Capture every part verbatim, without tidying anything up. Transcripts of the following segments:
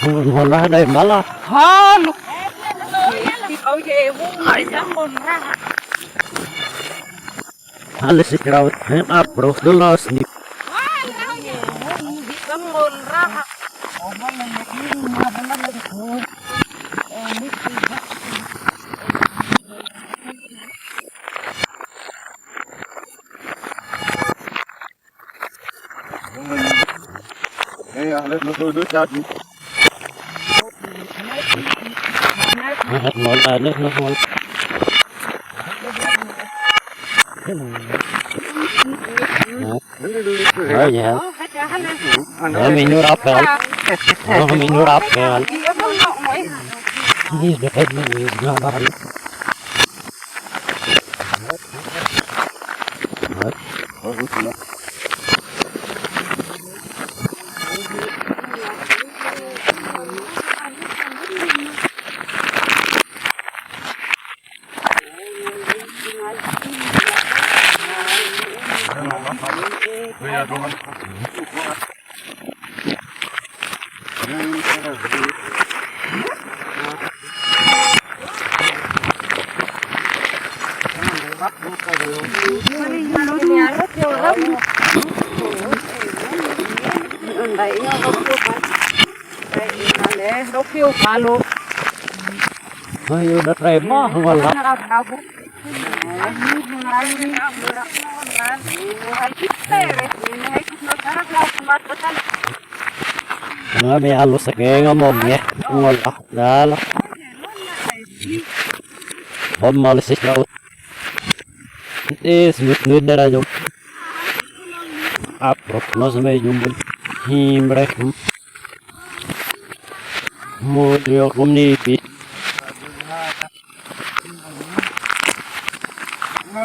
Hola dai mala. Halo. Ai. Halo si crowd, hem approach dolo si. Ahat mol, ahat mol. Oh, ya. Oh, minur apel. Oh, minur apel. Ini sudah kayak ini, sudah barang. Ayo, dah try mah, wala. Nami alu seke ngomong ya, ngolah dalam. Bom malu sih laut. Is ngut ngut dara jom. Aprok nos me jum. Himre. Mo dio kumni pi.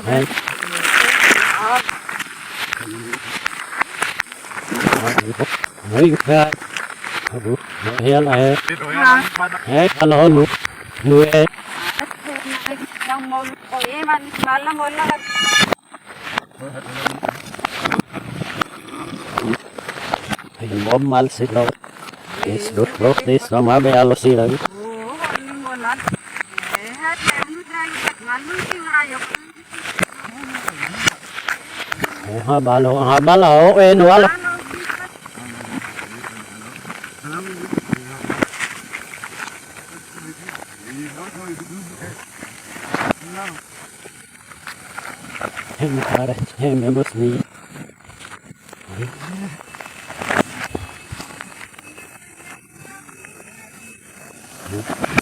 Hai. Hai, hai. Abu, hel, hai. Hai, kalau lu, lu, eh. Bom mal si lo. Is dut lo, is lo ma be alo si lo. Ha balo, ha balo, eh, no balo. Hem kare, hem bos ni.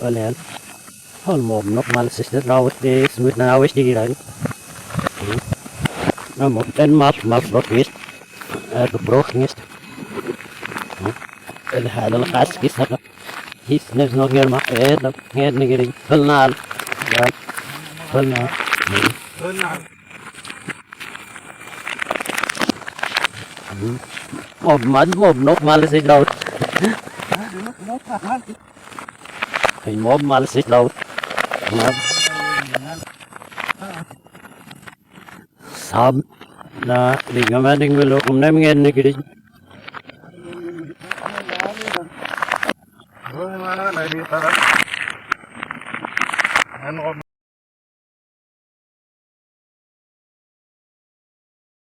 Olel. Hol mo nok mal sister raus de smit na wis di rai. Na mo ten mal mal bot wis. Eh, tu bro ngis. El hadal khas kis na. His nes no ger ma, eh, no ger ni geri. Hal nal. Ya. Hal nal. Hmm. Mob man, mob nok mal si daw. Ay, mob mal si daw. Mob. Sab na ding ama ding belo kumnem ngen ni gidi.